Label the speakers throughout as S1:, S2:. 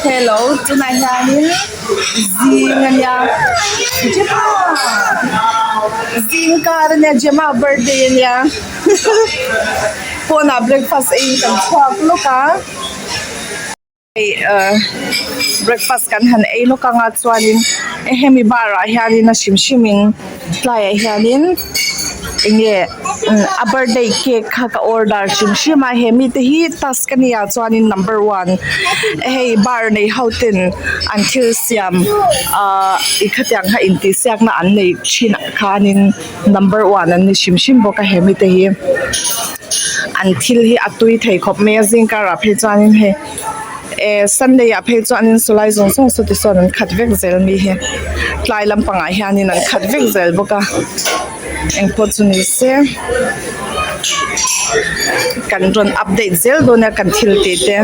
S1: Hello tunah hianin zing a nia Gemma zing kar a nia Gemma birthday a nia pawnah breakfast eiin kan chhuak lawk a. Hei ahh breakfast kan han ei lawk ang a chuanin hemi bar ah hianin a hrim hrim in tlaiah hianin eng nge a birthday cake kha ka order hrim hrim a he mite hi Tuscany ah chuanin number one hei bar nei ho ten an thil siam ahh i khatiang kha intihsiakna an nei thin ah khanin number one an ni hrim hrim bawk a he mite hi. An thil hi a tui thei khawp mai a zingkarah phei chuanin hei eh sunday ah phei chuanin sawlai zawng zawng saw tisawn an khat vek zel mi hi tlai lampangah hianin an khat vek zel bawk a engpawh chu ni se kan rawn update zel dawn a kan thil tih te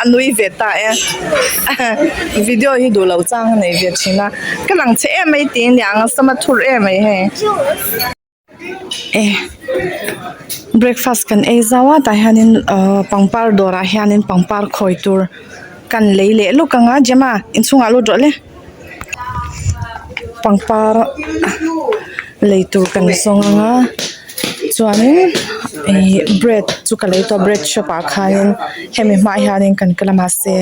S1: a nui ve ta e video hi duh loh chang a nei ve thin a ka lang che em mai tih aniang a sama thur em mai hei. Eh breakfast kan ei zau a tah hianin ahh pangpar dawrah hianin pangpar khawi tur kan lei leh lawk ang a Gemma inchhungah lut rawh le pangpar lei tur kan zawng ang a chuanin ihh bread chu ka lei tawh a bread shop ah khanin hemi hmaah hianin kan kal a mahse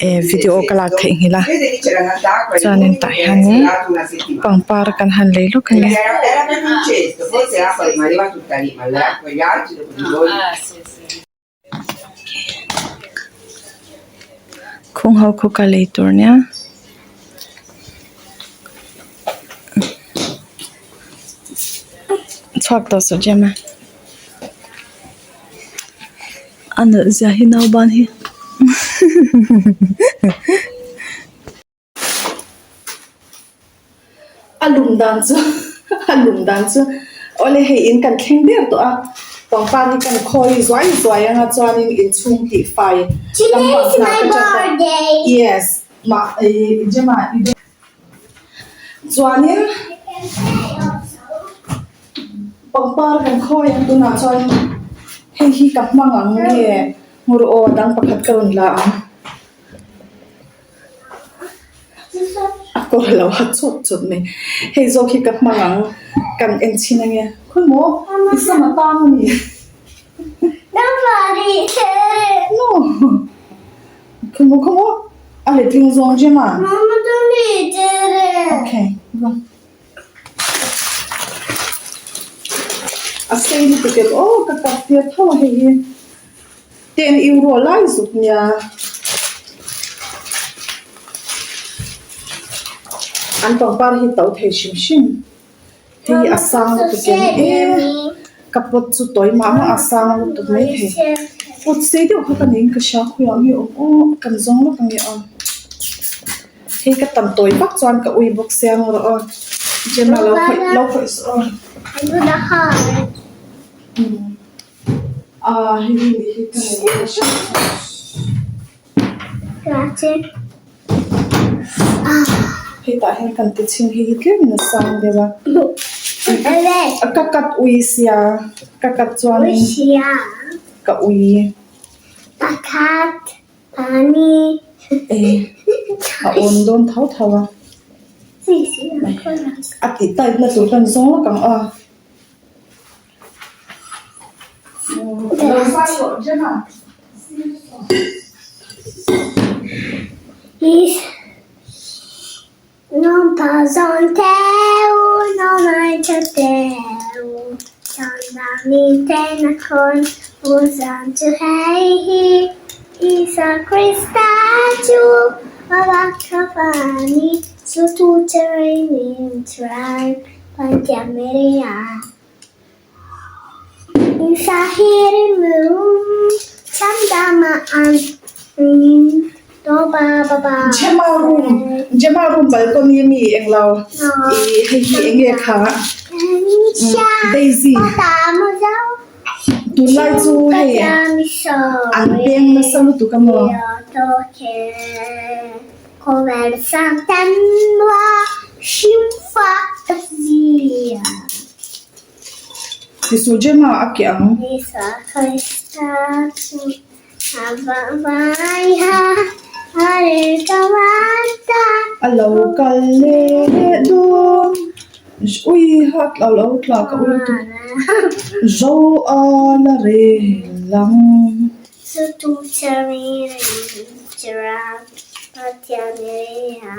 S1: eh video ka lak theihnghilh a chuanin tah hianin pangpar kan han lei lawk a ni. Khung ho khu ka lei tur nia. Chhuak tawh suh Gemma. A nalh zia hi nauban hi A lum dan chu a lum dan chu awle hei in kan thleng der tawh a pangpar hi kan khawi zuai zuai anga chuanin inchhung tih fai lampang hna ka chat a yes mah ih Gemma chuanin pangpar kan khawi ang tunah chuan hei hi ka hmang ang nge hmur aw dang pakhat ka rawn la ang. A kawr a lo ha chawt chawt mai hei zawk hi ka hmang ang kan en chhin ange khawi maw i sam a tang a ni maw khawi maw khawi maw a letling zawng gem a okay a sei lutuk em aw ka kap tir tho a hei hi. 10 euro lai zuk nia. An pangpar hi to thei hrim hrim. Hei hi a sang lutuk em e. Ka pot chu tawi mah mah a sang lutuk mai thei. Pot sei deuh kha ka nei in ka hria khawiah nge awm aw kan zawng lawk ange aw. Hei ka tam tawi vak chuan ka ui bawk sia ang rawh aw. Gemma lo khawih lo khawih suh aw. Ah hei hi nih hi ka nei ka hria hetah hian kan ti chhin hei hi tlem in a sang deuh a ka cut ui sia ka cut chuanin ka ui eh a awn dawn tho tho a a tih tight na tur kan zawng lawk ang aw. Gemma room Gemma room balcony ami englo ih hei hi eng nge kha Daisy tunlai chu hei an peng nasa lutuk a maw. Tisu Gemma a keh ang. A lo kal leh dawn ui ha a lo tla ka ui lutuk zo a la rel ang.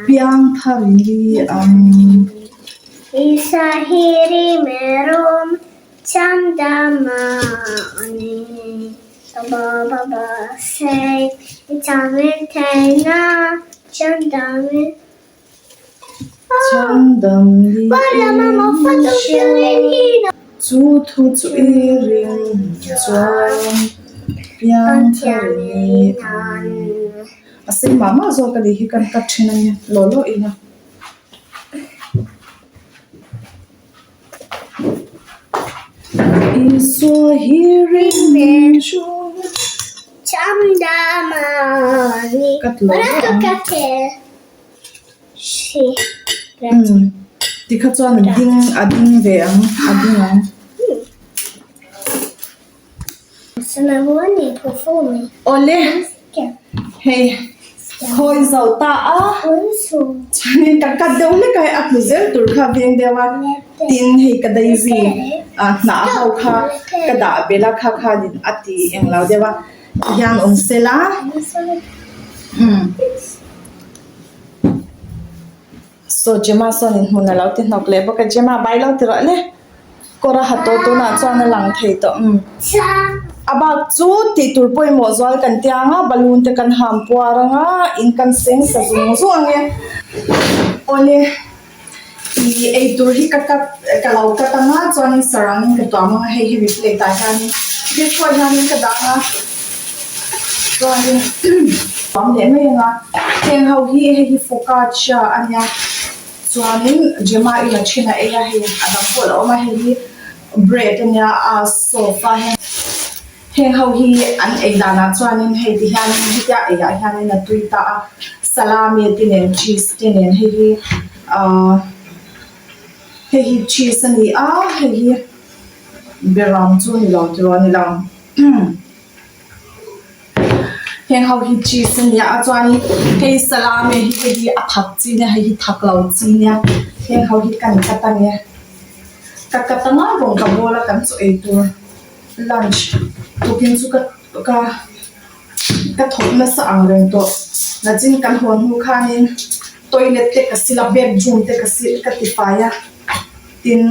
S1: Piang thar ni ang. Chhandam ni in Chu thu chu i ring chuan piang thar ni ang. A sei mah mah zawk a nih hi kan cut thin a nia law law ila. Isua hi ring chu ka tlo ang. Umm tikha chuan a ding a ding ve ang a ding ang. Awle hei khawi zo ta a chuanin ka cut deuh hlek a hei a tlu zel tur kha veng deuh a tin hei ka daisy ah hnah ho kha ka dah belh a kha khanin a ti englo deuh a tihian awm sela umm. Saw Gemma sawn in hmun a lo ti hnawk leh bawk a, Gemma bai lo ti rawh le, kawr a ha tawh tunah chuan a lang thei tawh umm. A bak chu tih tur pawimawh zual kan tia ang a, balloon te kan ham puar ang a, in kan seng sa zung zung ang e. Awle, ih eitur hi ka cut ka lo cut ang a, chuanin sarangin ka tuam ang a, hei hemi plate ah hianin plate pawh hianin ka dah ang a, chuanin tuam leh mai ang a. Heng ho hi hei hi focaccia a nia chuanin Gemma i la thin a ei a hei a dang pawh a lo awm a hei hi bread a nia a soft a heng ho hi an ei danah chuanin hei ti hianin hetia ei ah hianin a tui ta a salami te nen cheese te nen hei hi ahh hei hi cheese a ni a hei hi beram chu a ni lo tiraw a ni lo. Heng ho hi cheese a nia a chuanin hei salami hi hei hi a thak chi nia hei hi thak lo chi nia heng ho hi kan cut a nia ka cut anga rawng ka bawl a kan chaw ei tur lunch tukin chu ka ka ka thawk nasa ang reng tawh nachin kan hawn hnu khanin toilet te ka sil a bedroom te ka sil ka tifai a tin.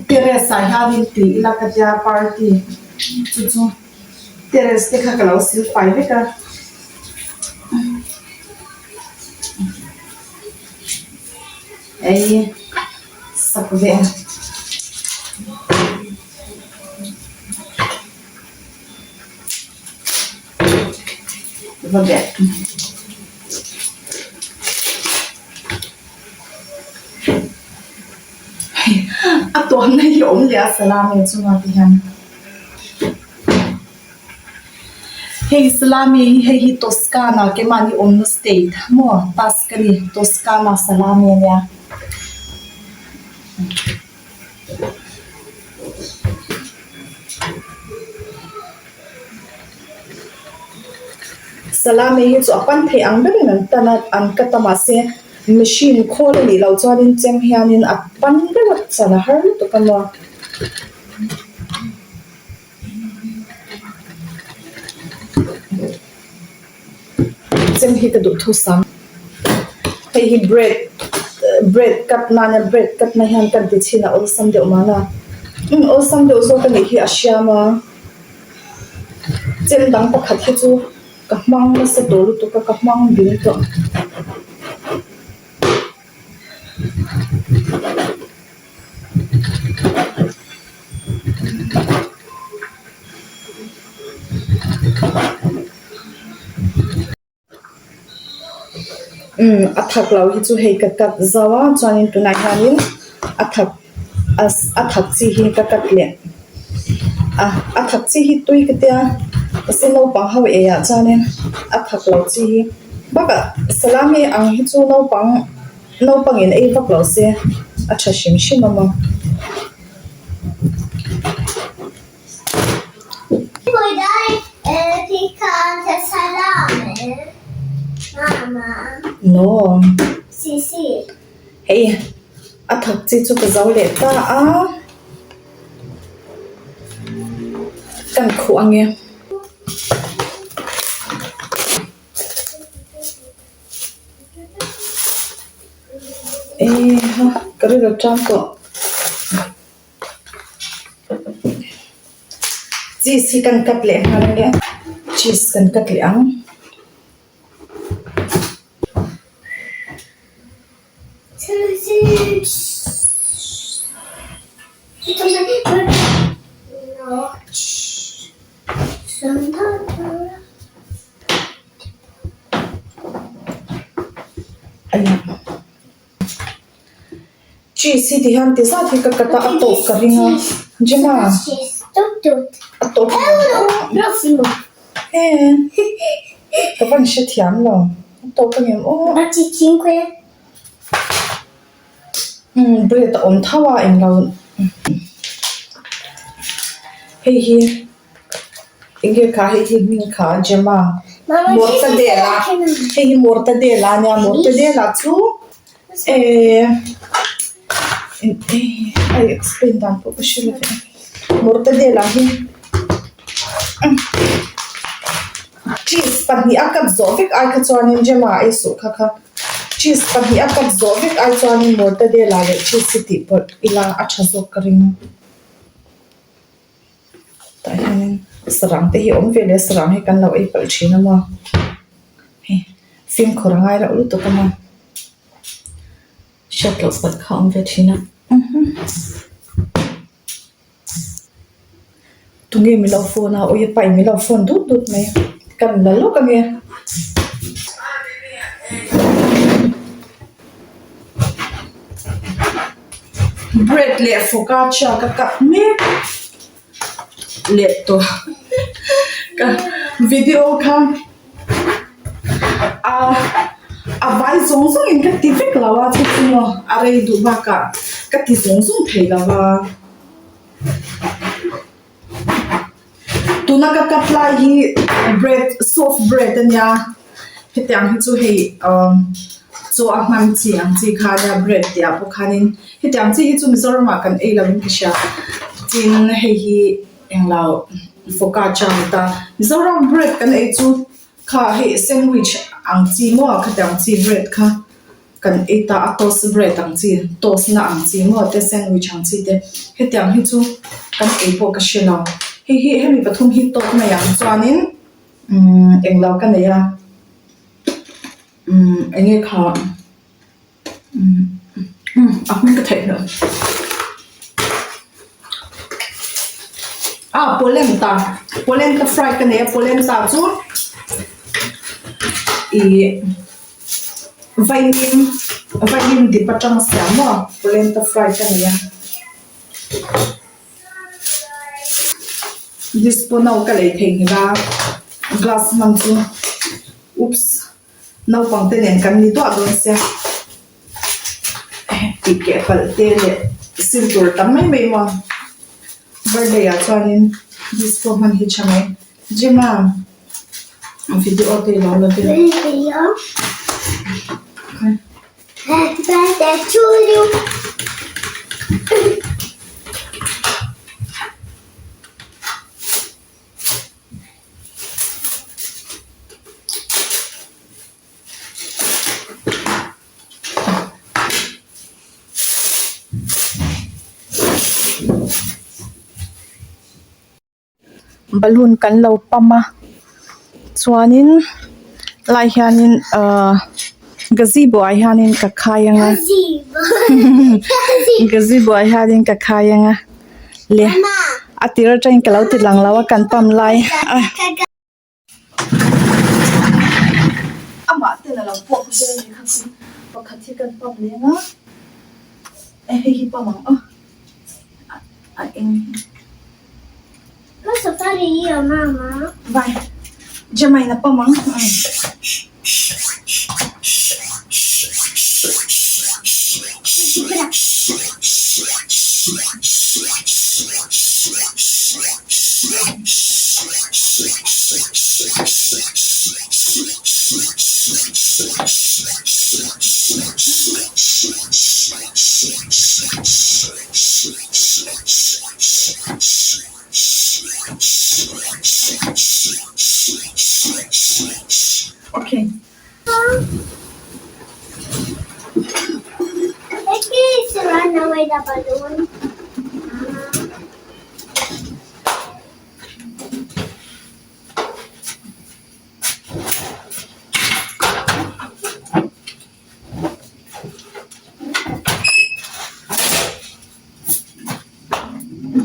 S1: Terrace ah hianin ti ila ka tia party chu chu terrace te kha ka lo sil fai vek a ei sak ve a. Va beh. A tuamna hi a awm leh a salami chungah te hian hei salami hi hei hi Toscana keimahni awmna state maw Tuscany Toscana salami a nia. Salami hi chu a pan thei ang berin an tan a an cut a mahse machine khawl a nih loh chuanin chem hianin a pan deuh a chan a har lutuk a maw. Chem hi ka duh thu sam hei hi bread bread cut nana bread cut na hian kan ti chhin a awlsam deuh mahna umm awlsam deuh zawk a nih hi a hriam a chem dang pakhat hi chu ka hmang nasa tawh lutuk a ka hmang bil tawh. Umm a thak lo hi chu hei ka cut zauh a chuanin tunah hianin a thak a thak chi hi ka cut leh a a thak chi hi tui ka tia mahse naupang ho ei ah chuanin a thak lo chi hi bakah salami ang hi chu naupang naupangin ei vak lo se a tha hrim hrim a maw. No. Hei a thak chi chu ka zo leh ta a. Kan khuh ang e. Eha ka rilru tang tawh. Cheese hi kan cut leh nghal a nia cheese kan cut leh ang. Cheese hi ti hian ti zat hi ka cut a a tawp ka ring a Gemma a tawp he ka van hre thiam lo a tawp a ngem aw umm bread a awm tho a englo hei hi. Enge kha hei hi hming kha Gemma mortadella hei hi mortadella ania mortadella chu ehh a explain dan pawh ka hre lo ve mortadella hi cheese pahnih a cut zawh vek ai kha chuanin Gemma ei suh kha kha cheese pahnih a cut zawh vek ai chuanin mortadella leh cheese hi tih pawlh ila a tha zawk ka ring. Tah hianin sarang te hi a awm ve leh a sarang hi kan lo ei palh thin a maw hei fimkhur a ngai reuh lutuk a maw hriat loh palh kha a awm ve thin a tunge min lo phone a awi pa in min lo phone dut dut mai kan la lawk a nia. Bread leh focaccia ka cut mek leh tawh ka video kha a a vai zawng zawng in ka ti vek lo a chu chu maw a rei duh bakah ka ti zawng zawng thei lo a tuna ka cut lai hi bread soft bread a nia hetiang hi chu hei umm chaw a hman chi ang chi kha ania bread tih ah pawh khanin hetiang chi hi chu Mizoram ah kan ei lo in ka hria tin hei hi englo focaccia a ni ta Mizoram bread kan ei chu kha hei sandwich ang chi maw khatiang chi bread kha. Kan ei ta a toast bread ang chi toast na ang chi maw te sandwich ang chi te hetiang hi chu kan ei pawh ka hre lo hei hi hemi pathum hi tawk mai ang chuanin umm englo ka nei a umm eng nge kha umm umm a hming ka theih hlawm ah polenta polenta fry ka nei a polenta chu ihh. Vailim vailim dip atang siam maw polenta fry ka nei a dispo no ka lei thei nghilh a glass hman chu oops naupang te nen kan ni duah dawn sia tih keh palh te leh sil tur tam mai mai maw birthday ah chuanin dispo hman hi tha mai Gemma. Video te ilo la vel.
S2: Happy birthday to you.
S1: Balloon kan lo pump a chuanin lai hianin ahh gazebo ah hianin ka khai ang a gazebo ah hianin ka khai ang a le a tir atangin ka lo ti lang lo a kan pump lai a. Amah ten a lo pawh vel ni kha chu pakhat hi kan pump leng a hei hi pump ang aw a eng hi. Vai Jemai na pump ang. Okay.
S2: The kids run away the balloon.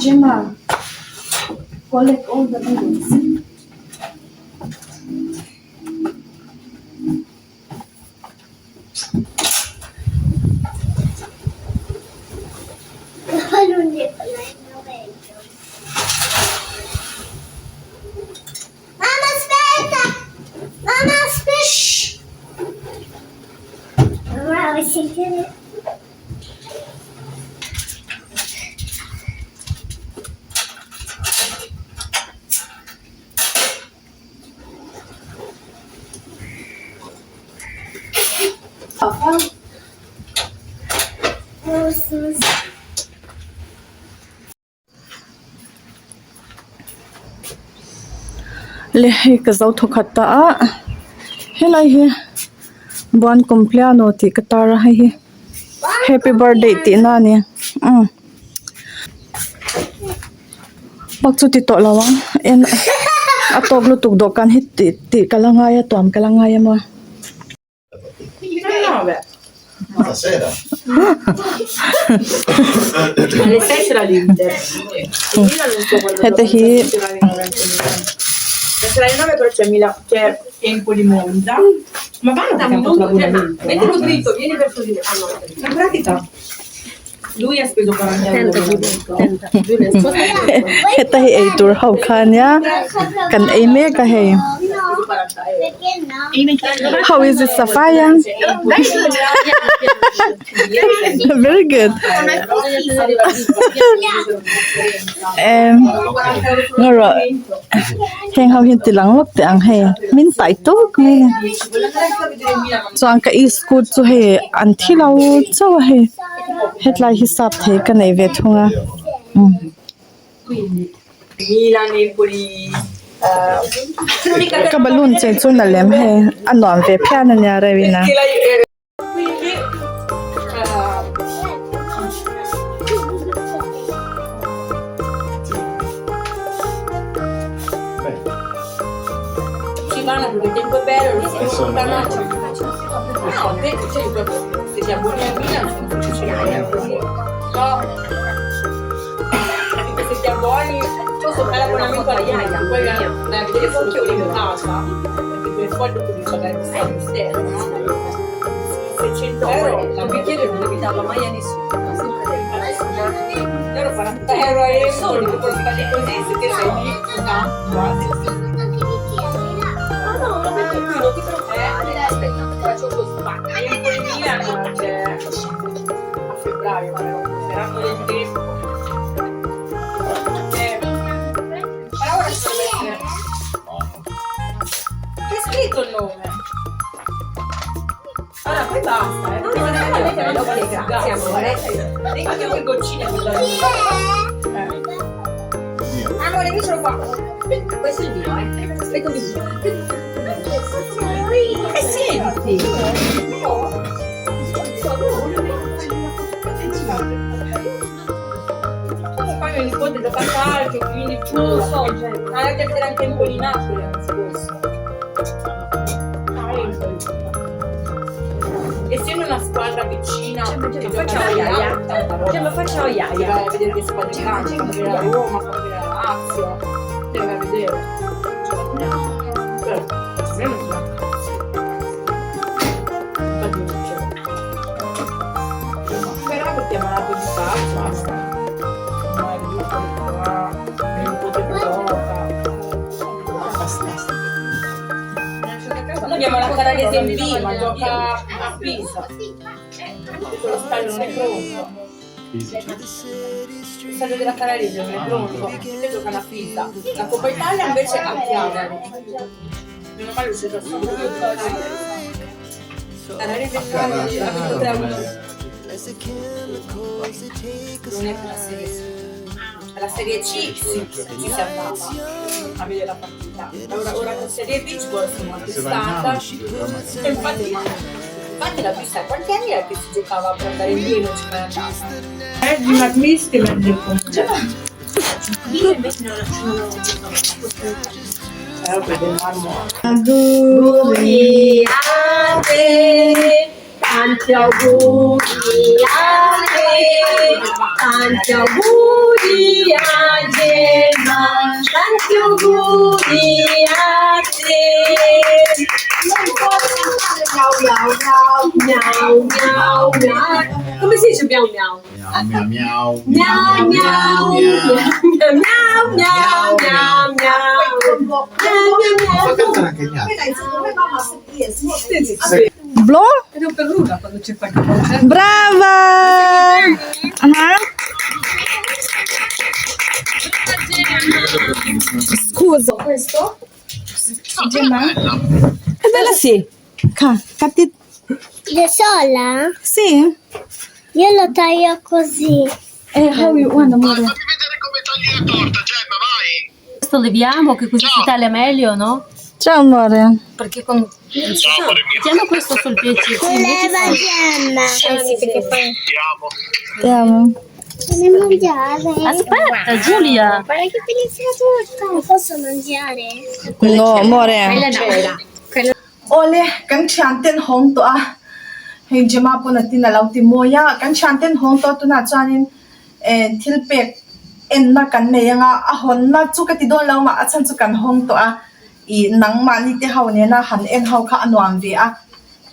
S1: Gemma, collect all the balloons.
S2: The balloon did fly away. Mama, aspetta! Mama, aspetta! Mama, vuoi sentire?
S1: Le hei ka zo thawkhat ta a helai hi buan compleano tih ka tar a hei hi happy birthday tih na a ni umm bak chu ti tawh lo ang en a tawk lutuk dawhkan hi tih tih ka la ngai a tuam ka la ngai a maw.
S3: Stasera.
S1: Heta hi Heta hi eitur ho kha ania kan ei mek a hei how is it Safaya very good em ngaw heng ho hian ti lang lawk teh ang hei min pai tawk mai a ni chuan ka iskut chu hei an thi lo chauh a hei hetlai hi sap thei ka nei ve thung a umm. Ka balloon chei chu na lem hei a nuam ve phian a nia reuh in a.
S4: Stadio della Carrarese non è pronto, perché gioca la Pisa. La Coppa Italia invece a Chiavari. Meno male c'è già stato Carrarese Cagliari ha vinto 3 a 1. Non è per la Serie C. La Serie C sì, ci si andava a vedere la partita. Ora, ora con Serie B ci vuole sono altri standard. E infatti, ma, infatti la B sai quanti anni era che si giocava per andare in B e non ci mai andata?
S1: Auguri a te, tanti auguri a te, tanti auguri a Gemma, tanti auguri a te. Miau miau miau miau miau.
S4: Come si dice miau miau?
S3: Miau miau
S4: Miau miau miau miau miau miau miau.
S3: Fa cantare anche gli altri.
S1: Blo?
S4: Non per nulla quando c'è qualche cosa.
S1: Brava! Ah. Scusa.
S4: Questo?
S1: Gemma? È bella sì. Ca, cati...
S2: Da sola?
S1: Sì.
S2: Io lo taglio così.
S1: Eh, how you want, amore?
S5: Fammi vedere come tagli la torta, Gemma, vai!
S6: Questo leviamo che così si taglia meglio, no?
S1: Ciao amore.
S6: Perché con...
S5: Ciao, amore mio.
S6: Mettiamo questo sul piacere. Sì, invece
S2: Leva Gemma. Eh sì, perché poi...
S5: Ti amo.
S1: Ti amo.
S2: Voglio mangiare.
S6: Aspetta, Giulia!
S2: Guarda che bellissima torta. Non posso mangiare?
S1: No, amore.
S6: Quella no.
S1: Awle, kan thian ten hawng tawh a, hei Gemma pawn a tin a lo ti mawi a, kan thian ten hawng tawh a tunah chuanin eh thil pek enna kan nei anga a hawnna chu ka ti dawn lo mah a chhan chu kan hawng tawh a, ih nangmahni te ho nena han en ho kha a nuam ve a,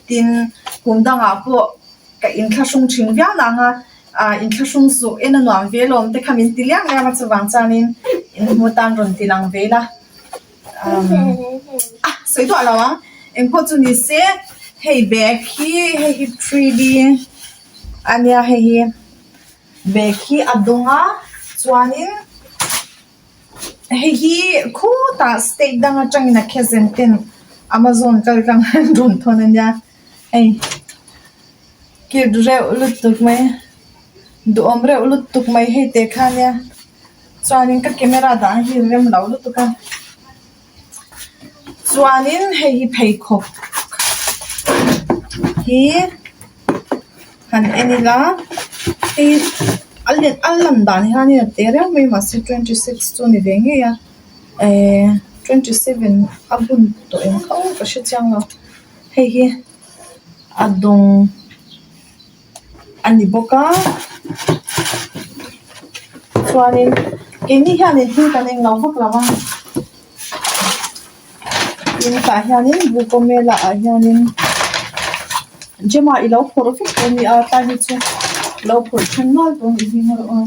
S1: tin kum dangah pawh ka inthlahrung thin viau nang a, ah inthlahrung suh en a nuam ve lawm te kha min ti liam liam a chuvang chuanin inhmu tan rawn ti lang ve ila. A sawi duah lo ang engpawh chu ni se hei bag hi hei hi 3D a nia hei hi bag hi a dawng a chuanin hei hi khutah state dang atangin a khezen ten amazon kal tlang an rawn thawn a nia hei cute reuh lutuk mai duhawm reuh lutuk mai hei teh kha nia. Chuanin ka camera dah hi rem lo lutuk a chuanin hei hi pheikhawk hi han en ila hei a let a lan dan hianin a te reuh mai mahse 26 chu a ni ve ngei a ehh 27 a bun tawh eng kha aw ka hre chiang lo hei hi a dawng. a ni bawk a chuanin keini hianin thil kan englo vak lo a tin tah hianin bukawmela ah hianin Gemma i lo phawrh vek tawh a ni a tlai hi chu lo phawrh then nual tawh a nih hi erawh a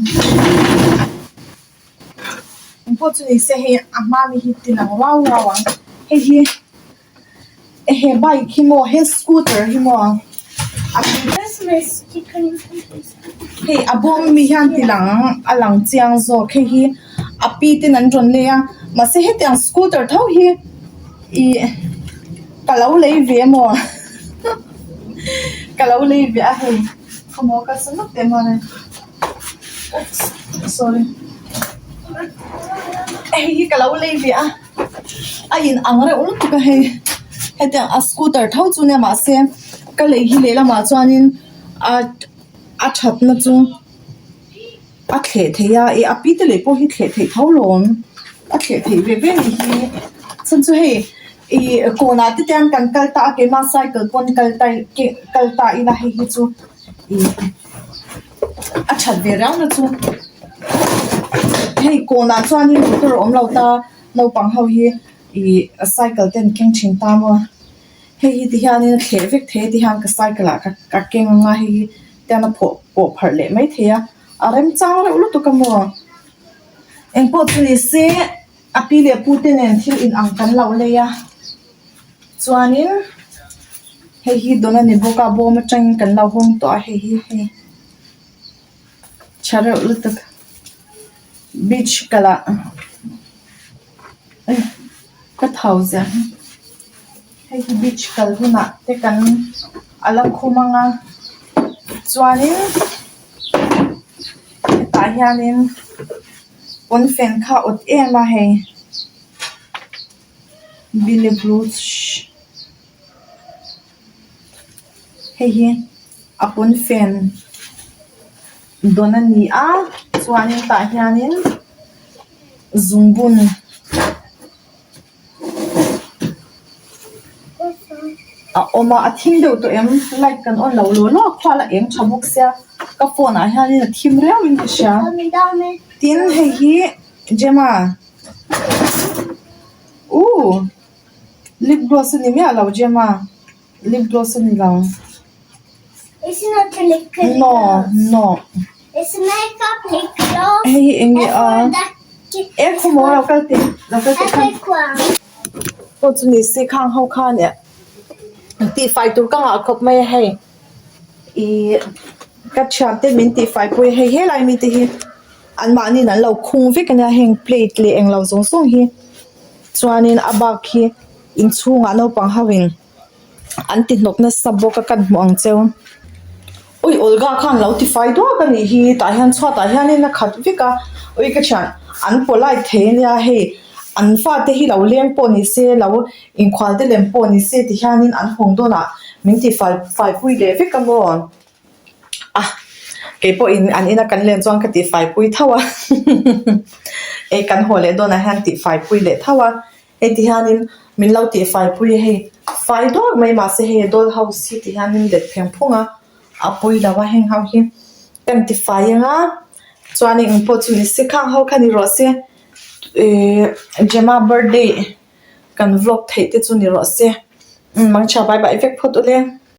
S1: engpawh chu ni se hei a hma mi hi ti lang rau rau ang hei hi. He bike hi maw he scooter hi maw a hei a bawm mi hian ti lang a lang chiang zawk hei hi a pi ten an rawn lei a mahse hetiang scooter tho hi ih ka lo lei ve maw ka lo lei ve a hei khawmaw ka sa nawk teh maw oops sorry hei hi ka lo lei ve a. A in ang reuh lutuk a hei hetiang a scooter tho chu nia mahse ka lei hi lehlamah chuanin a a thatna chu a thleh theih a ih a pi te leh pawh hi thleh theih tho lawm a thleh theih ve ve anih hi chhan chu hei ih kawnah te hian kan kal ta a keimah cycle pawn kal ta kal ta ila hei hi chu ih a that ve riau na chu hei kawnah chuanin motor a awm lo ta. Naupang ho hi ih cycle te an keng thin ta maw hei hi ti hianin a thleh vek thei a ti hian ka cycle ah ka keng anga hei hi tian a phawh pawh pharh leh mai thei a a remchang reuh lutuk a maw engpawh chu ni se a pi leh pu te nen thil in ang kan lo lei a chuanin hei hi dawn a ni bawk a bawm atangin kan lo hawng tawh a hei hi hei. Tha reuh lutuk beach kalah ka thau ziah hi hei hi beach kal hunah te kan a la khum ang a chuanin hetah hianin pawnfen kha a awt em a hei Hei hi a pawnfen dawn a ni a chuanin tah hianin zungbun a awm a a thim deuh tawh em light kan on lo law law a khual a eng tha bawk sia ka phone ah hianin a thim riau in ka hria tin hei hi Gemma uhh. Lip gloss a ni miah lo Gemma lip gloss a ni lo. No no hei hi eng nge a e khawmaw lo kal teh lo kal teh khan pawh chu ni se khang ho khan eh tihfai tur ka ngah khawp mai a hei ihh ka thian te min tihfai pawh hi hei helai mi te hi anmahniin an lo khung vek a nia heng plate leh englo zawng zawng hi. Chuanin a bak hi inchhungah naupang ho in an ti hnawk nasa bawk a kan hmuh ang cheu. Ui Olga khan lo ti fai duak a nih hi tah hian chhuatah hianin a khat vek a ui ka thian an polite thei ania hei an fate hi lo leng pawh ni se lo inkhual te lem pawh ni se ti hianin an hawng dawnah min ti fai fai pui leh vek a maw. A keipawhin an ina kan len chuan ka tihfai pui tho a ei kan haw leh dawnah hian tihfai pui leh tho a hei ti hianin min lo tihfai pui a hei fai dawk mai mahse hei doll house hi ti hianin let pheng phung a a pui lo a heng ho hi kan tifai ang a chuanin engpawh chu ni se khang ho kha ni rawh se ihh Gemma birthday kan vlog theih te chu ni rawh se mangchhia bye bye vek phawt ule.